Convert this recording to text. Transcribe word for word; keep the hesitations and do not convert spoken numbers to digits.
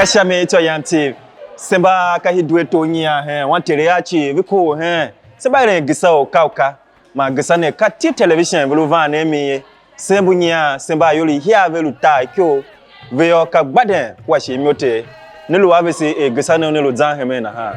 Ka sha mi tsô yan tiv, se mba ka hidue to nyian hen wantere a cii ve kohol hen, se mba eren gesa u ka u ka, man gesa ne ka Tiv Television ve lu van ne a mi ye. Se mbu nyian, se mba ayol i hiar ve lu tar ikor, ve yô ka gbaden kua shi imyoter. Ne lu a vese er gesa ne ne lu zan hemen nahan.